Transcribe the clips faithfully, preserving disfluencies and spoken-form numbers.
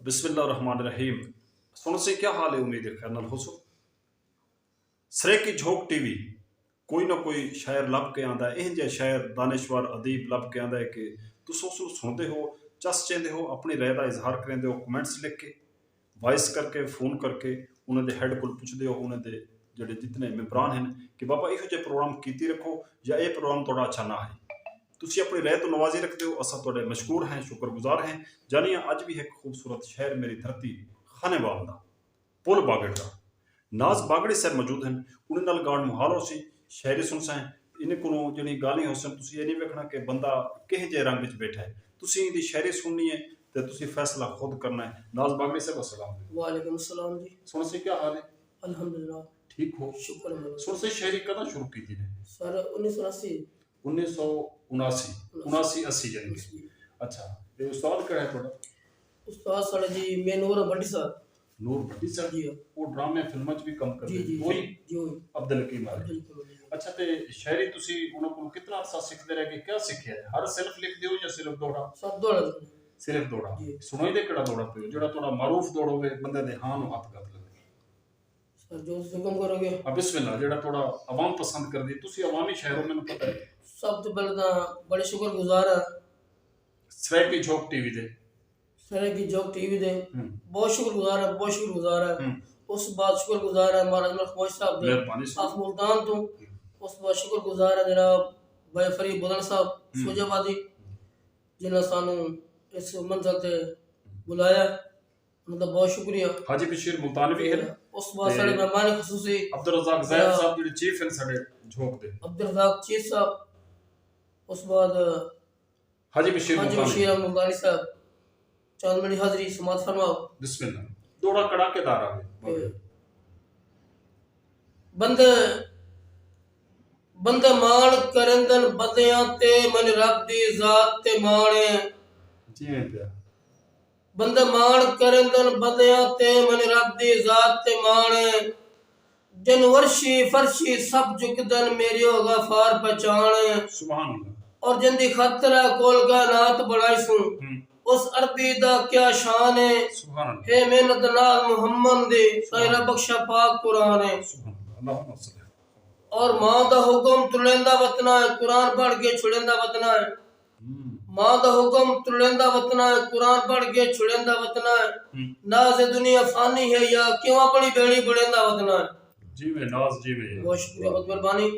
بسم اللہ الرحمن الرحیم۔ سݨسے، کیا حال ہے؟ امید ہے خیر نال ہوسو۔ سرائیکی جھوک ٹی وی کوئی نہ کوئی شاعر لبھ کے آندا ہے، اہیں جہے شاعر، دانشور، ادیب لبھ کے آندا ہے کہ تساں اس نوں سݨدے ہو، چس چیندے ہو، اپݨی رائے دا اظہار کریندے ہو، کمنٹس لکھ کے، وائس کر کے، فون کر کے انہاں دے ہیڈ کول پچھدے ہو، انہاں دے جڑے جتنے ممبران ہن کہ بابا ایہو جہے پروگرام کیتی رکھو یا اے پروگرام تہاݙا اچھا نہ ہے۔ تسی اپݨی رائے توں نوازی رکھدے ہو، اساں تہاݙے مشکور ہیں، شکر گزار ہیں۔ جانیاں اڄ وی ہک خوبصورت شہر میری دھرتی خانیوال دا، پل باگڑ دا۔ ناز باگڑی صاحب موجود ہن، انہاں نال ڳالھ مہاڑ ہوسی، شاعری سݨساں، انہاں کولوں جڑیاں ڳالھیں ہوسن، تسی اے نہیں ویکھݨا کہ بندہ کہیں جے رنگ وچ بیٹھا ہے، تسی ایندی شاعری سݨنی ہے تے تسی فیصلہ خود کرݨا ہے۔ ناز باگڑی صاحب، السلام علیکم۔ وعلیکم السلام جی۔ سݨسے، کیا حال ہے؟ الحمدللہ۔ ٹھیک ہو؟ شکر ہے۔ سݨسے، شاعری کݙاں شروع کیتی نے؟ سر، انیس سو اناسی۔ انیس سو اناسی، اناسی۔ اناسی اسی یعنی کہ۔ اسی۔ اچھا، تے استاد کیڑھا ہے تہاݙا؟ استاد ساݙا جی، میں نور بھٹی صاحب۔ نور بھٹی صاحب؟ جی ہاں۔ او ڈرامے فلماں چ وی کم کردے؟ جی، جی، وہی؟ جی، وہی۔ عبدالحکیم آرے۔ عبدالحکیم آرے۔ اچھا، تے شاعری تسی انہاں کولوں کتنا عرصہ سکھدے رہ گئے؟ کیا سکھیا ہے؟ ہر صرف لکھدے ہو یا صرف دوہڑا؟ سب دوہڑا۔ صرف دوہڑا۔ جی۔ سݨائیندے کیڑھا دوہڑا پئے ہو، جیڑھا تہاݙا معروف دوہڑا ہووے، بندے دے ہاں نوں ہتھ گھت لڳے؟ سر، جو حکم کرو گے۔ ہاں، بسم اللہ، جیڑھا تہاݙا عوام پسند کردی، تسی عوامی شاعر ہو، مینوں پتہ ہے۔ سب توں پہلے تاں بڑے شکر گزار ہاں۔ سرائیکی جھوک ٹی وی دے۔ سرائیکی جھوک ٹی وی دے۔ ہوں۔ بہت شکر گزار ہاں، بہت شکر گزار ہاں۔ ہوں۔ اس بعد شکر گزار ہاں مہاراج عمر خموش صاحب دے۔ مہربانی صاحب۔ آف ملتان توں۔ ہوں۔ اس بعد شکر گزار ہاں جناب بھائی فرید بزرگ صاحب، ہوں۔ فیروز آبادی، جنہاں سانوں اس منزل تے بلایا۔ انہاں دا بہت شکریہ۔ حاجی بشیر ملتانی وی ہن۔ اس بعد تے ساݙے مہمان خصوصی عبدالرزاق زاہد جناب صاحب جڑے چیف ہن ساݙے جھوک دے۔ عبدالرزاق چیف صاحب، اس بعد حاجی بشیر حاجی ملتانی۔ بشیر ملتانی صاحب، چاند منڈی حاضری سماعت فرماؤ۔ بسم اللہ۔ دوہڑا کڑاکے دار آ ڳئے۔ بندے، بندے ماݨ کریندن بندیاں تے، من رب دی ذات تے ماݨ ہے۔ جیویں پیا۔ بندے ماݨ کریندن بندیاں تے، من رب دی ذات تے ماݨ ہے۔ جن ورشی فرشی سب جھکدن، میری او غفار پہچاݨ ہے۔ سبحان اللہ۔ اور جن دی خاطر کل کائنات بݨائیسوں، ہوں۔ اس عربی دا کیا شان ہے۔ سبحان اللہ۔ ہے محنت ناز محمد دی، سائیں رب بخشا پاک قرآن ہے۔ سبحان اللہ۔ اللہم صل۔ اور ماں دا حکم تلیندا وطنا ہے، قرآن پڑھ کے چھڑیندا وطنا ہے۔ ہوں۔ ماں دا حکم تلیندا وطنا ہے، قرآن پڑھ کے چھڑیندا وطنا ہے۔ ہوں۔ ناز دنیا فانی ہے یا کیوں اپݨی ٻیڑی بݨیندا وطنا ہے۔ جیویں ناز جیویں۔ بہت شکریہ، بہت مہربانی۔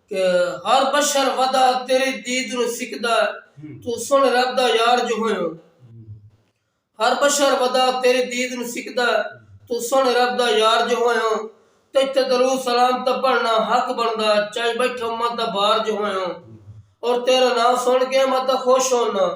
کہ ہر بشر ودا تیری دید نوں سکدا ہے، ہوں۔ توں سݨ رب دا یار جو ہویوں۔ ہوں۔ ہر بشر ودا تیری دید نوں سکدا ہے، توں سݨ رب دا یار جو ہویاں۔ تیتے درود سلام تاں پڑھݨا حق بݨدا ہے، چائی ٻیٹھا امت دا بار جو ہویاں۔ اور تیرا ناں سݨ کے میں تاں خوش ہونا،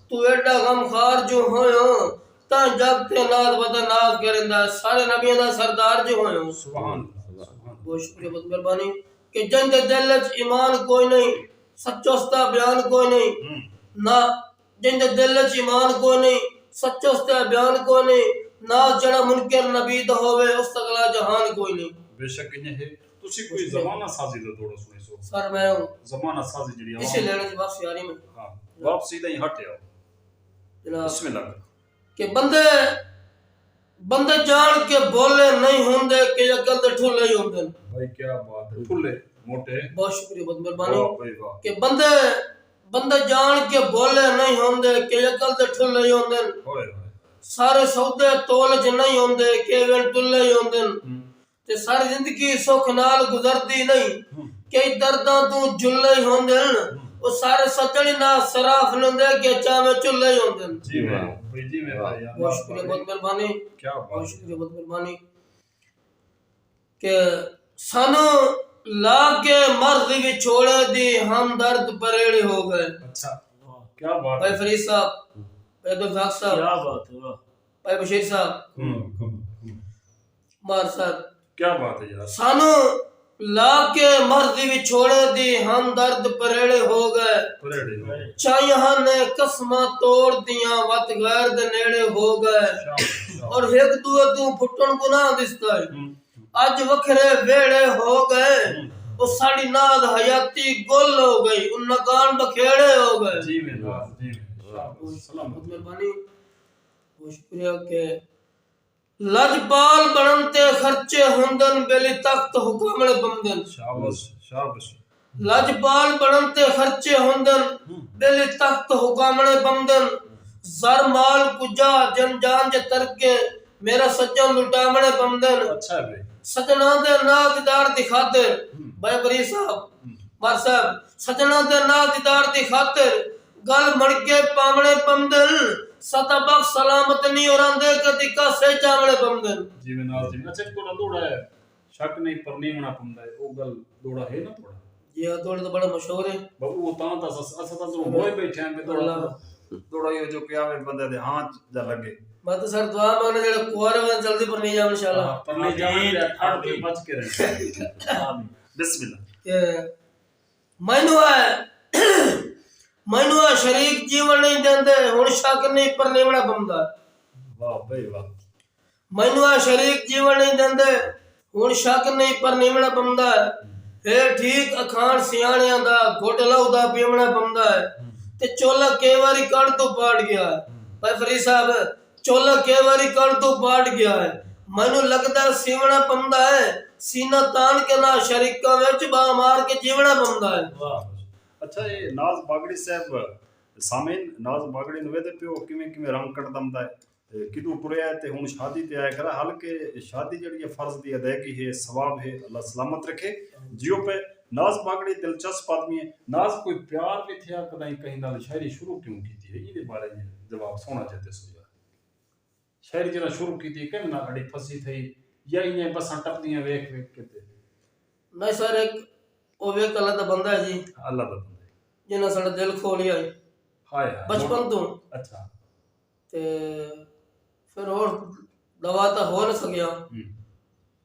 توں ایݙا غمخوار جو ہویاں۔ تاں جڳ تے ناز ودا ناز کریندا ہے، سارے نبیاں دا سردار جو ہویاں۔ سبحان اللہ، سبحان اللہ۔ بہت شکریہ، بہت مہربانی۔ کہ جن دے دل اچ ایمان کوئی نہیں، سچ اس دا بیان کوئی نہیں۔ ہوں۔ نہ جن دے دل اچ ایمان کوئی نہیں، سچ اس دا بیان کوئی نہیں، نہ جڑا منکر نبی دا ہووے، اس تک لا جہان کوئی نہیں۔ بے شک انج ہے۔ تسی کوئی زمانہ سازی دا دوہڑا سݨیسو؟ سر، میں زمانہ سازی جڑی اسی عوام لین اچ واپسی آ رہی میں۔ ہاں، واپسی دا ہی ہٹ آؤ۔ جناب۔ بسم اللہ۔ کہ بندے، بندے جان کے بھولے نہیں ہوندے کہ عقل دے ٹھلے ہی ہوندے۔ بھائی کیا بات ہے، ٹھلے موٹے۔ بہت شکریہ، بہت مہربانی۔ واہ بھائی واہ۔ کہ بندے، بندے جان کے بھولے نہیں ہوندے کہ عقل دے ٹھلے ہی ہوندے۔ ہوئے ہوئے۔ سارے سودے تول اچ نہیں ہوندے، کیول تلے ہی ہوندے۔ ہوں۔ تے ساری زندگی سکھ نال گزردی نہیں، ہوں۔ کئی درداں توں جلے ہی ہوندے ہن۔ ہوں۔ او سارے سڄݨ نال صراف لیندے کہ چاویں چلے ہی ہوندے ہن۔ جی واہ، بھائی جی، میں واہ۔ یار، بہت شکریہ، بہت مہربانی۔ کیا بات۔ بہت شکریہ، بہت مہربانی۔ کہ سانوں لا کے مرض وچھوڑے دی ہمدرد پریڑے ہو ڳئے۔ اچھا، کیا بات بھائی ہے۔ فرید صاحب، بھائی عبدالرزاق صاحب، کیا بات ہے، واہ۔ بھائی بشیر صاحب، ہوں، ہوں، ہوں۔ مار صاحب۔ کیا بات ہے یار۔ سانوں لا کے مرض وچھوڑے دی ہمدرد پریڑے ہو ڳئے۔ پریڑے ہو ڳئے۔ چائیاں نے قسماں توڑ دیاں، وت غیر دے نیڑے ہو ڳئے۔ شاباش، شاباش۔ اور ہک دوئے توں پھٹݨ گناہ ݙسدا ہے۔ ہوں۔ اڄ وکھرے ویڑھے ہو ڳئے۔ ہوں۔ او ساݙی ناز حیاتی گل ہو ڳئی، ان نگان بکھیڑے ہو ڳئے۔ جی میں، جی میں۔ شاباش، سلام۔ بہت مہربانی۔ بہت شکریہ کہ لجپال بݨݨ تے خرچے ہوندن، ٻیلی تخت حکامݨے پمدن۔ شاباش، شاباش۔ لجپال بݨݨ تے خرچے ہوندن، ہوں۔ ٻیلی تخت حکامݨے پمدن۔ زر مال کجا جن جان جے ترکے، میرا سڄݨ لٹاوݨے پمدن۔ اچھا بھئی۔ سڄݨاں دے ناں دیدار دی خاطر، ہوں۔ بھائی فرید صاحب، ہوں۔ مار صاحب، سڄݨاں دے ناں دیدار دی خاطر، ڳل مڑکے پاوݨے پمدن۔ ستا بخش سلامت نی اوراندے، کدی کاسے چاوݨے پمدن۔ جی میں ناز جی، اچھا، تھوڑا دوڑا ہے، شک نہیں پر نہیں ہونا پمدا ہے، او ڳل دوڑا ہے نا تھوڑا۔ جی ہاں، دوڑا تو بڑا مشہور ہے۔ بہو وہ تاں تاں اس-، اساں تاں ضرور ہوئے بیٹھے ہیں کہ دوڑا، اللہ۔ دوڑا یہ جو کیا ہے بندے دے ہاں جا لگے۔ میں تو سر دعا مانگنا جڑا کوارے ہوئے جلدی پر نہیں جاوݨ انشاءاللہ۔ ہاں، پر نہیں جاوݨ آمین، دے، ٹھاک کے آمین۔ بچ کے رہنا۔ آمین۔ بسم اللہ۔ کہ مینوں اے، مینوں اے شریک جیوݨ نہیں ݙیندے، ہݨ شک نہیں پر نیوݨا پمدا۔ واہ بھائی واہ۔ مینوں اے شریک جیوݨ نہیں ݙیندے، ہݨ شک نہیں پر نیوݨا پمدا۔ ہے ٹھیک اکھاݨ سیاݨیاں دا، گھٹ لہو دا پیوݨا پمدا ہے۔ تے چولا کئی واری کݨ توں پاٹ ڳیا ہے۔ بھائی فرید صاحب، چولا کئی واری کݨ توں پاٹ ڳیا ہے۔ مینوں لڳدا سیوݨا پمدا ہے، سینہ تان کے نال شریکاں وچ ٻاہ مار کے جیوݨا پمدا ہے۔ واہ۔ اچھا، اے ناز باگڑی صاحب، سامعین، ناز باگڑی نوں ویندے پیو کیویں کیویں رنگ کڈھدا ہوندا ہے، تے کݙوں ٹریا ہے تے ہݨ شادی تے آیا کھڑا، حالانکہ شادی جڑی ہے فرض دی ادائیگی ہے، ثواب ہے، اللہ سلامت رکھے۔ جیو پئے، ناز باگڑی دلچسپ آدمی ہے۔ ناز، کوئی پیار وی تھیا کدائیں کہیں نال، شاعری شروع کیوں کیتی ہے؟ ایندے بارے جواب سوہݨا چاہندے سو یار۔ شاعری جیڑھا شروع کیتی، کہیں نال اڑی پھسی تھئی یا ایئں بساں ٹپدیاں ویکھ ویکھ کے تے؟ نہیں سر، ایک او ویکھ اللہ دا بندہ ہے جی۔ اللہ دا بندہ ہے۔ جنہاں ساݙا دل کھولیا ہے۔ ہائے ہائے۔ بچپن توں۔ اچھا۔ تے پھر ہور دوا تاں ہو نہ سڳیا۔ ہوں۔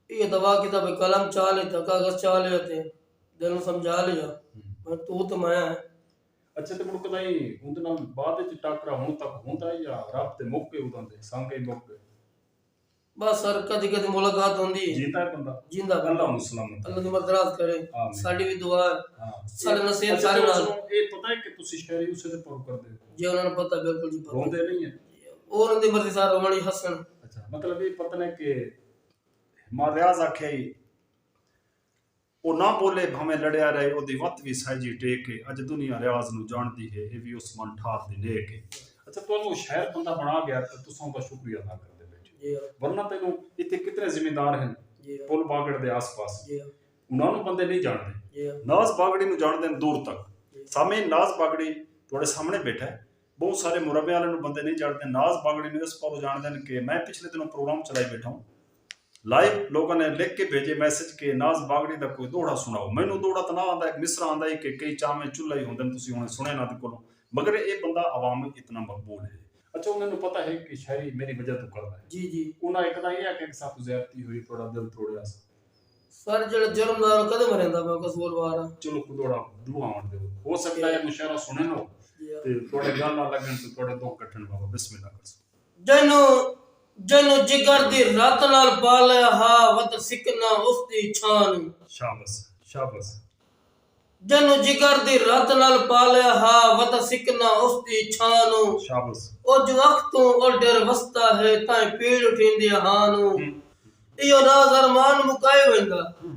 ایہ دوا کیتا بھئی قلم چا لیا، کاغذ چا لیا تے دل نوں سمجھا لیا۔ ہوں۔ بھئی توں تے میں ہے۔ اچھا، تے مڑ کدائیں اوندے نال بعد وچ ٹاکرا ہݨ تک ہوندا ہے یا رابطے مک ڳئے اداں دے، سانگے ہی مک ڳئے؟ بس سر، کدی کدی ملاقات ہوندی ہے۔ جیندا ہے بندہ؟ جیندا بندہ۔ اللہ اونوں سلامت اللہ دی عمر دراز کرے۔ آمین۔ ساݙی وی دعا ہے۔ ہاں۔ ساݙے نصیب اچھا، سارے تے نال۔ اس نوں اے پتہ ہے کہ تسی شاعری اسے دے پر کردے ہو؟ جی، انہاں نوں پتہ، بالکل جی پتہ۔ روندے نہیں ہیں؟ اور انہاں دی مرضی سر رووݨ ہی ہسݨ۔ اچھا، مطلب اے پتہ نہیں کہ ماں ریاض آکھیا ہی، او نہ ٻولے بھانویں لڑیا رہے، اودی وت وی سائجی ٹیک ہے، اڄ دنیا ریاض نوں ڄاݨدی ہے، اے وی عثمان ٹھار دی نیک ہے۔ اچھا، تہاکوں شاعر بندہ بݨا ڳیا تے تساں اوندا شکریہ ادا کردے ٻیٹھے۔ جی ہاں۔ ورنہ تینوں اتھے کتنے زمیندار ہن، جی ہاں۔ پل باگڑ دے آس پاس، جی ہاں۔ انہاں نوں بندے نہیں ڄاݨدے۔ جی ہاں۔ ناز باگڑی نوں ڄاݨدے ہن دور تک۔ جی۔ سامعین، ناز باگڑی تہاݙے سامݨے ٻیٹھا ہے۔ ٻہوں سارے مربع آلے نوں بندے نہیں ڄاݨدے۔ ناز باگڑی نوں اس پاروں ڄاݨدے ہن کہ میں پچھلے دنوں پروگرام چلائی ٻیٹھا ہوں۔ لائیو لوکاں نے لکھ کے بھیجے میسج کہ ناز باگڑی دا کوئی دوہڑا سݨاؤ۔ مینوں دوہڑا تاں نہ آندا، ہک مصرع آندا ہے کہ کئی چاویں چولہا ہی ہوندن، تسی ہݨ سݨے نہ دے کولوں، مگر اے بندہ عوام وچ اتنا مقبول ہے۔ اچھا، انہاں نوں پتہ ہے کہ شاعری میݙی وجہ توں کردا ہے۔ جی، جی۔ انہاں ہک تاں اے آکھیا کہ ساکوں زیادتی ہوئی، تہاݙا دل تروڑیا سا۔ سر، جیڑھا جرمدار کدے مریندا پیا، قصوروار۔ چلو، کوئی دوہڑا دعا آوݨ ݙیو۔ ہو سڳدا ہے مشاعرہ سݨن ہو جی ہاں۔ تے تہاݙے ڳل نہ لڳن تے تہاݙے دکھ کٹھن بابا۔ بسم اللہ کرسو۔ جینوں، جینوں جگر دی رت نال پالیا ہا، وت سکنا اس دی چھاں نوں۔ شاباش، شاباش۔ جینوں جگر دی رت نال پالیا ہا، وت سکنا اس دی چھاں نوں۔ شاباش۔ او جو اکھ توں او ڈر وسدا ہے، تائیں پیڑ اٹھیندی ہاں نوں۔ ہوں۔ ایہو ناز ارمان مکائے ویندا۔ ہوں۔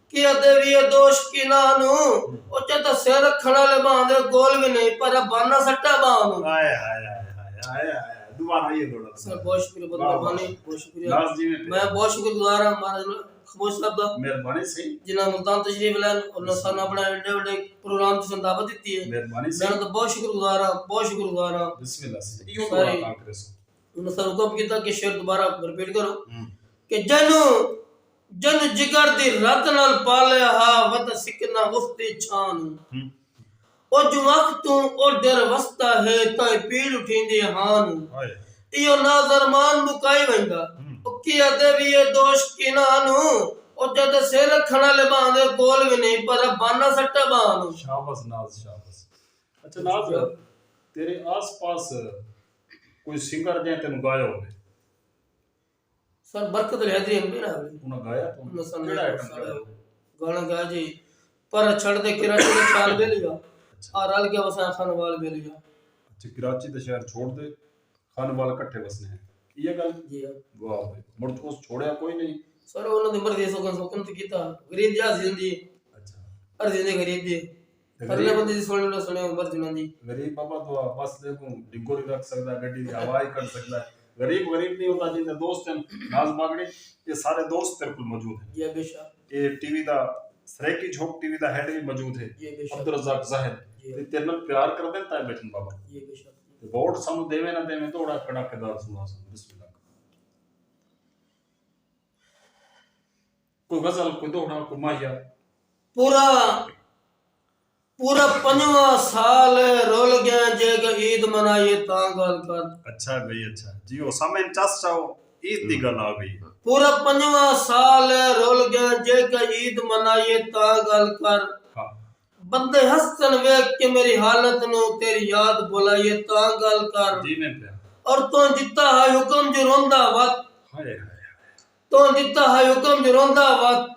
کیا دیویے دوش کی ناں نوں، او جد سر رکھݨ آلے ٻانہہ دے گول وی نہیں، پر بن نہ سٹا ٻانہہ نوں۔ ہائے، ہائے، ہائے، ہائے، ہائے، ہائے۔ دوبارہ یہ دوڑا۔ سر، بہت شکریہ، بہت واہ، واہ۔ مہربانی، بہت شکریہ۔ ناز جی میں میں بہت شکر گزار ہاں مہاراج خموش صاحب دا، مہربانی سائیں۔ جنہاں ملتان تشریف لین اور جی۔ سانوں اپݨے ایڈے وݙے پروگرام تے دعوت دتی ہے۔ مہربانی سائیں۔ میں تو بہت شکر گزار ہاں، بہت شکر گزار ہاں۔ بسم اللہ سائیں۔ ایہو سارے دعا عطا کرے سو۔ انہاں سر حکم کیتا کہ شعر دوبارہ ریپیٹ کرو۔ ہوں۔ کہ جینوں، جینوں جگر دی رت نال پالیا ہا، وت سکنا اس دی چھاں نوں۔ ہوں۔ او جو اکھ توں او ڈر وسدا ہے، تائیں پیڑ اٹھیندی ہاں نوں۔ ہائے۔ ایہو ناز ارمان مکائی ویندا۔ ہوں۔ او کیا دیویے دوش کی ناں نوں۔ او جد سر رکھݨ آلے ٻانہہ دے گول وی نہیں، پر بن نہ سٹا ٻانہہ نوں۔ شاباش ناز، شاباش۔ اچھا ناز، شکریہ۔ تیݙے آس پاس کوئی سنگر جیں تینوں ڳایا ہووے؟ سر، برکت علی حیدری ہن پئے نا۔ انہاں ڳایا تاں؟ انہاں سݨ کیڑھا آئٹم ساݙا ڳایا؟ گانا ڳایا جی، پر چھڑ دے کراچی دا شہر ٻیلیا، اچھا۔ آ رل کے وساں خانوال ٻیلیا۔ اچھا، کراچی دا شہر چھوڑ دے، خانوال کٹھے وسنے ہیں۔ یہ گل؟ جی ہاں۔ واہ بھائی، مڑ اس چھوڑیا کوئی نہیں؟ سر، انہاں دی مرضی، سو کن سو کن تے کیتا۔ غریب دی عرضی ہوندی ہے۔ اچھا۔ عرضی ہوندی غریب دی۔ تے اگلے غریب؟ بندے دی سنڑ لو، سنڑ، مرضی انہاں دی۔ غریب بابا تو بس دے کو ڈگو نہیں رکھ سکدا، گڈی دی ہوا ہی کڈ سکدا ہے۔ غریب غریب نہیں ہوتا، جن دے دوست ہیں، ناز باگڑی، یہ سارے دوست تیرے کول موجود ہیں۔ جی ہاں، بے شک۔ یہ ٹی وی دا، سرائیکی جھوک ٹی وی دا ہیڈ بھی موجود ہے، جی ہاں، بے شک۔ عبدالرزاق زاہد۔ جی ہاں۔ یہ تیرے نال پیار کردے ہیں، تائیں بیٹھن بابا۔ جی ہاں، بے شک۔ تے ووٹ سانوں ݙیوے نہ ݙیوے، تہاݙا کڑاکے دار سݨا سݨ۔ بسم اللہ۔ کوئی غزل، کوئی دوہڑا، کوئی ماہیا۔ پورا، پورا پنجواں سال رول ڳیا، جے کہ عید منائیے تاں ڳالھ کر۔ اچھا بھئی، اچھا۔ جی، او سامعین چس چاؤ، عید دی ڳالھ آ ڳئی۔ پورا پنجواں سال رول ڳیا، جے کہ عید منائیے تاں ڳالھ کر۔ ہاں۔ بندے ہسدن ویکھ کے میری حالت نو، تیری یاد بھلائیے تاں ڳالھ کر۔ جی میں پیا۔ اور توں ݙتا ہے حکم جو روندا وت۔ ہائے ہائے ہائے۔ توں ݙتا ہے حکم جو روندا وت۔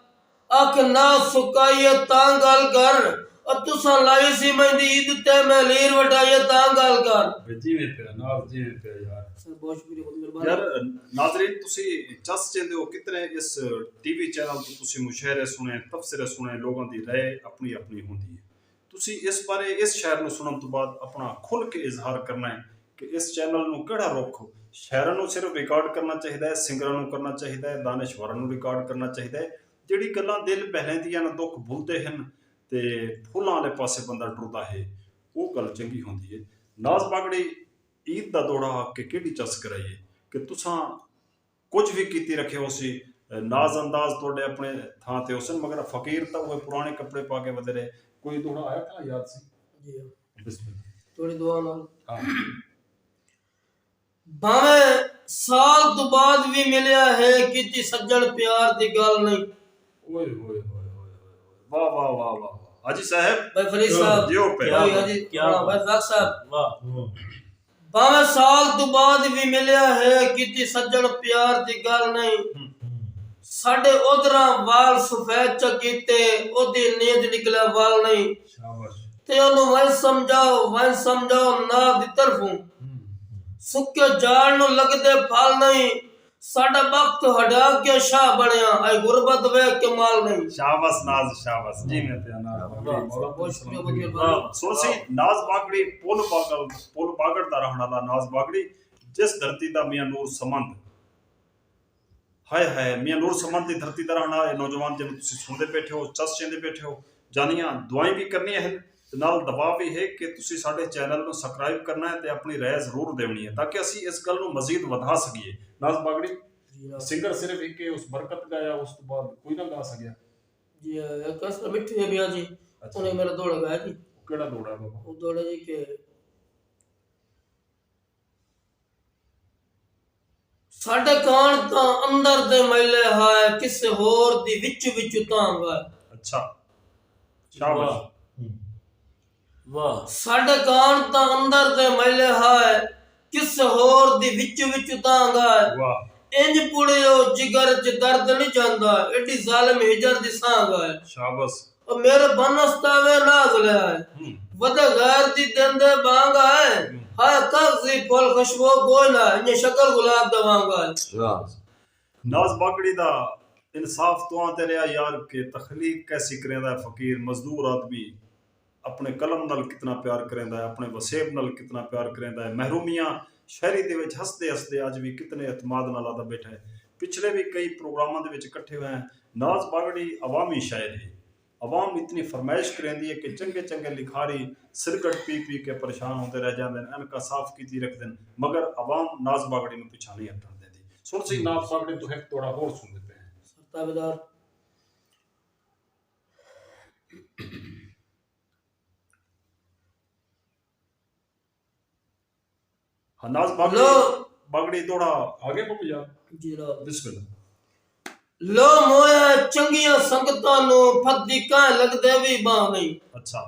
اکھ نہ سکائیے تاں ڳالھ کر۔ اور تساں لائی سی میندی عید تے میں لیر وٹائیے تاں ڳالھ کر۔ بھئی جی میں پیا، ناز جی میں پیا یار۔ سر، بہت شکریہ، بہت مہربانی۔ یار، ناظرین، تسی چس چیندے ہو کتنے اس ٹی وی چینل تو تسی مشاعرے سنے، تبصرے سنے، لوگاں دی رائے اپنی اپنی ہوندی ہے۔ تسی اس بارے، اس شعر نوں سنڑن توں بعد اپنا کھل کے اظہار کرنا ہے کہ اس چینل نوں کیڑھا رخ، شاعراں نوں صرف ریکارڈ کرنا چاہیدا ہے، سنگراں نوں کرنا چاہیدا ہے، دانشوراں نوں ریکارڈ کرنا چاہیدا ہے۔ جیڑھی گلاں دل بہلیندیاں ناں، دکھ بھلدے ہن تے پھلاں آلے پاسے بندہ ٹردا ہے، او گل چنگی ہوندی ہے۔ ناز باگڑی عید دا دوہڑا آکھ کے کیڈی چس کرائی ہے کہ تساں کجھ وی کیتی رکھے ہوسی، ناز انداز تہاڈے اپنے تھاں تے ہوسن، مگر فقیر تاں اوہے پرانے کپڑے پا کے ودے رہے۔ کوئی دوہڑا آیا تھا یاد سی؟ جی ہاں۔ بسم اللہ۔ تہاڈی دعا نال۔ ہاں۔ بھانویں سال توں بعد وی ملیا ہے، کیتی سڄݨ پیار دی ڳالھ نئیں۔ اوئے ہوئے ہوئے ہوئے ہوئے۔ واہ واہ واہ واہ واہ۔ حاجی صاحب۔ بھائی فرید صاحب۔ جیو پہ۔ بھائی حاجی، کیا ہاں، بات۔ بھائی رزاق صاحب۔ واہ۔ بھانویں سال توں بعد وی ملیا ہے، کیتی سڄݨ پیار دی ڳالھ نئیں۔ ہم۔ ساݙے ادھراں وال سفید چا کیتے، اودی نیند نکلیا ول نئیں۔ شاباش۔ تے اونوں ونڄ سمجھاؤ، ونڄ سمجھاؤ ناز دی طرفوں۔ ہم۔ سکے جھاڑ نوں لڳدے پھل نئیں۔ ساݙا بخت ہݙا کے شاہ بݨیا، اے غربت ویکھ کے مال نئیں۔ شاباش ناز، شاباش۔ جی میں پیا ناز۔ واہ، واہ، بہت شکریہ، بہت مہربانی۔ سݨسی ناز باگڑی، پل باگڑ، پل باگڑ دا رہݨ والا ناز باگڑی، جس دھرتی دا میاں نور سمند۔ ہائے ہائے، میاں نور سمند دی دھرتی دا رہݨ والا اے نوجوان جینوں تسی سݨدے بیٹھے ہو، چس چیندے بیٹھے ہو، جانیاں دعائیں وی کرنیاں ہن تے نال دبا وی ہے کہ تسی ساݙے چینل نوں سبسکرائب کرݨا ہے تے اپݨی رائے ضرور ݙیوݨی ہے تاکہ اسی اس گل نوں مزید ودھا سڳیے۔ ناز باگڑی، جی ہاں۔ سنگر صرف ہک ہے، اس برکت ڳایا، اس توں بعد کوئی نہ ڳا سڳیا۔ جی ہاں، ہک اس طرح مٹھی ہے میاں جی، اچھا۔ انہیں میرا دوہڑا ڳایا جی۔ کیڑھا دوہڑا ہے بابا؟ او دوہڑا جی کہ ساݙے کاݨ تاں اندر دے میلے ہائے، کسے ہور دی وچ وچ تانگھ آئے۔ اچھا۔ شاباش۔ واہ۔ واہ۔ ساݙے کاݨ تاں اندر دے میلے ہائے، کسے ہور دی وچ وچ تانگھ آئے۔ واہ۔ انج پڑیو جگر اچ درد نی جاندا، ایڈی ظالم ہجر دی سانگھ آئے۔ شاباش۔ او میرے بن استاوے ناز لے آئے۔ ہوں۔ ودے غیر دی دن دے بانگ آئے۔ ہوں۔ ہائے کاغذی پھل خوشبو بوئے نہ، انجے شکل گلاب دا وانگ آئے۔ واہ۔ ناز باگڑی دا انصاف تواں تے رہیا یار کہ تخلیق کیسی کریندا ہے فقیر مزدور آدمی اپنے قلم نال کتنا پیار کریندا ہے، اپنے وسیب نال کتنا پیار کریندا ہے۔ محرومیاں شاعری دے وچ ہسدے ہسدے اڄ وی کتنے اعتماد نال آہدا بیٹھا ہے۔ پچھلے وی کئی پروگراماں دے وچ اکٹھے ہوئے ہیں۔ ناز باگڑی عوامی شاعر ہے۔ عوام اتنی فرمائش کریندی ہے کہ چنگے چنگے لکھاری سگریٹ پی پی کے پریشان ہوندے رہ جاندے ہن، عینکاں صاف کیتی رکھدن، مگر عوام ناز باگڑی نوں پچھاں نہیں ہٹݨ دیندی۔ سݨسی ناز باگڑی توں ہک توڑا ہور سݨدے پئے ہیں۔ سر تابعدار۔ ہاں، ناز باگڑی، لو۔ باگڑی توڑا آگے پپو یار۔ جی جناب۔ بسم اللہ۔ لو مویا چنگیاں سنگتاں نوں، پھدی کائیں لڳدے وی ٻانہہ نئیں۔ اچھا۔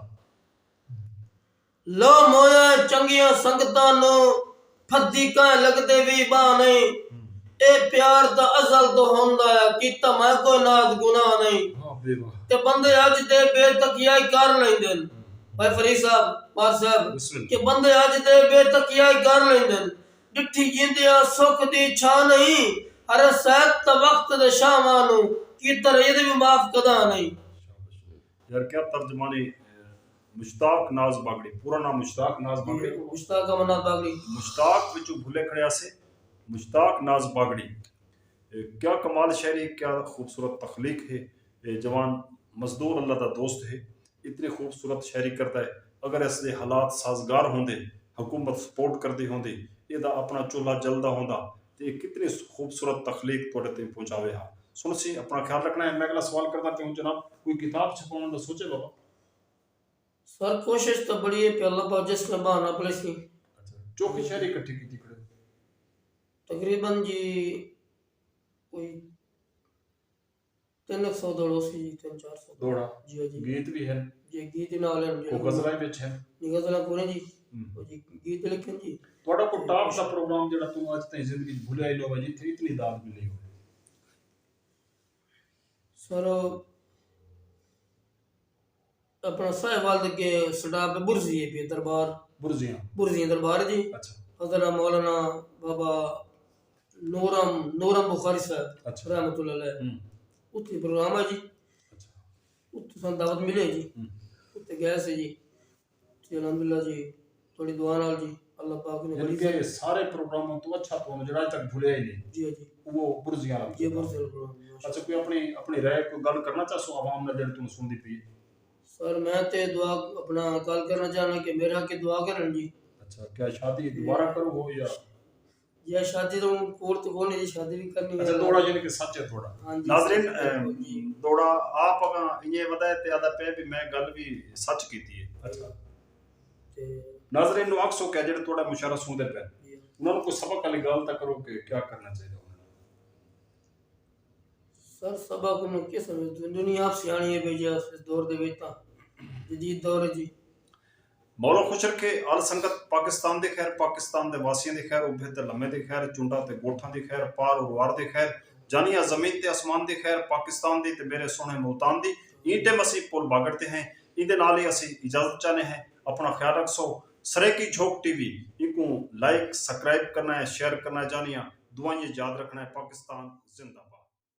لو مویا چنگیاں سنگتاں نوں، پھدی کائیں لڳدے وی ٻانہہ نئیں۔ ہوں۔ اے پیار تاں ازل توں ہوندا آیا، کیتا میں کوئی ناز گناہ نئیں۔ واہ بے واہ۔ تے بندے اڄ دے بے تکیائی کر لیندن۔ بھائی فرید صاحب، مار صاحب، بسم اللہ۔ کہ بندے اڄ دے بے تکیائی کر لیندن۔ ڈٹھی جیندیاں سکھ دی چھاں نہیں۔ ارے سید تاں وقت دے شاہواں نوں کیتا رہے، اے وی معاف کدا نہیں۔ یار کیا ترجمانی، مشتاق ناز باگڑی، پورا نام مشتاق ناز باگڑی۔ مشتاق احمد ناز باگڑی۔ مشتاق وچوں بھلے کھڑے ہاسے۔ مشتاق ناز باگڑی، اے کیا کمال شاعری، کیا خوبصورت تخلیق ہے۔ اے جوان مزدور اللہ دا دوست ہے، اتنی خوبصورت شاعری کردا ہے۔ اگر اس دے حالات سازگار ہوندے، حکومت سپورٹ کردی ہوندی، اے دا اپنا چولہا جلدا ہوندا تے اے کتنی خوبصورت تخلیق تہاڈے تئیں پہنچاوے ہا۔ سنڑسی، اپنا خیال رکھنا ہے۔ میں اگلا سوال کردا پیوں جناب، کوئی کتاب چھپاونڑ دا سوچے بابا؟ سر کوشش تاں بڑی ہے، پیا اللہ پاک جس نے بہانہ پلیسی۔ اچھا، چوکھی شاعری اکٹھی کیتی کھڑے؟ تقریبا جی کوئی تین سو دوڑ ہوسی جی، تین چار سو۔ دوڑا۔ جی جی۔ گیت بھی ہے؟ جی گیت ہی نال ہیں جی۔ کوئی غزلاں بھی اچھے ہیں؟ جی غزلاں کوئی جی۔ ہم۔ کوئی جی گیت لکھن جی۔ تہاڈا کوئی ٹاپ دا پروگرام جڑا توں اج تائیں زندگی وچ بھلیا ہی نہ ہووے، جتھے اتنی داد ملی ہووے؟ سر اپنا ساہیوال دے کے سٹاپ برزی ہے پی دربار۔ برزیاں۔ برزی دربار جی۔ اچھا۔ حضرت مولانا بابا نورم نورم بخاری صاحب اچھا۔ رحمۃ اللہ علیہ۔ ہم۔ اتھے پروگرام ہے جی۔ اچھا۔ اتھے سن دعوت ملے جی۔ ہم۔ اتھے گئے سے جی۔ جی الحمدللہ جی، تہاڑی دعا نال جی، اللہ پاک نے یعنی بڑی کہ سارے پروگراماں تو اچھا پروگرام جڑا اج تک بھلیا ہی نہیں، جی جی۔ وہ برزیاں والا جی پروگرام۔ برزیاں والا پروگرام۔ اچھا، کوئی اپنی اپنی رائے، کوئی گل کرنا چاہسو عوام نال جڑی توں سنڑدی پئی ہے؟ سر میں تے دعا اپنا گل کرنا چاہنا کہ میرے حق دعا کرن جی۔ اچھا، کیا شادی دوبارہ کرو ہو یا؟ یا شادی تو ہن کول تو کون جی، شادی بھی کرنی ہے۔ اچھا، دوڑا یعنی کہ سچ ہے تھوڑا۔ ہاں جی، ناظرین، سچ ہے۔ اے، دوڑا آپ اگاں ایویں ودائے تے آدا پے بھی میں گل بھی سچ کیتی ہے۔ اچھا۔ تے ناظرین نو عکس ہو کیا جڑے تھوڑا مشاعرہ سنتے پے، جی۔ انہاں نوں کوئی سبق والی گل تاں کرو کہ کیا کرنا چاہیے انہاں نوں؟ سر سبق نوں کیا سمجھ، دنیا آپ سیاݨی ہے بھئی جی، اس دور دے وچ تاں جدید دور ہے جی۔ مولا خوش رکھے۔ آل سنگت پاکستان دی خیر، پاکستان دے واسیاں دی خیر، ابھے تے لمے دی خیر، چنڈاں تے گوٹھاں دی خیر، پار اروار دی خیر، جانیاں زمین تے اسمان دی خیر، پاکستان دی تے میرے سوہݨے ملتان دی۔ ایں ٹائم اسیں پل باگڑ تے ہیں، ایندے نال ہی اسیں اجازت چاہنے ہیں۔ اپنا خیال رکھسو۔ سرائیکی جھوک ٹی وی، اینکوں لائک، سبسکرائب کرنا ہے، شیئر کرنا ہے، جانیاں دعائیں یاد رکھنا ہے۔ پاکستان زندہ باد۔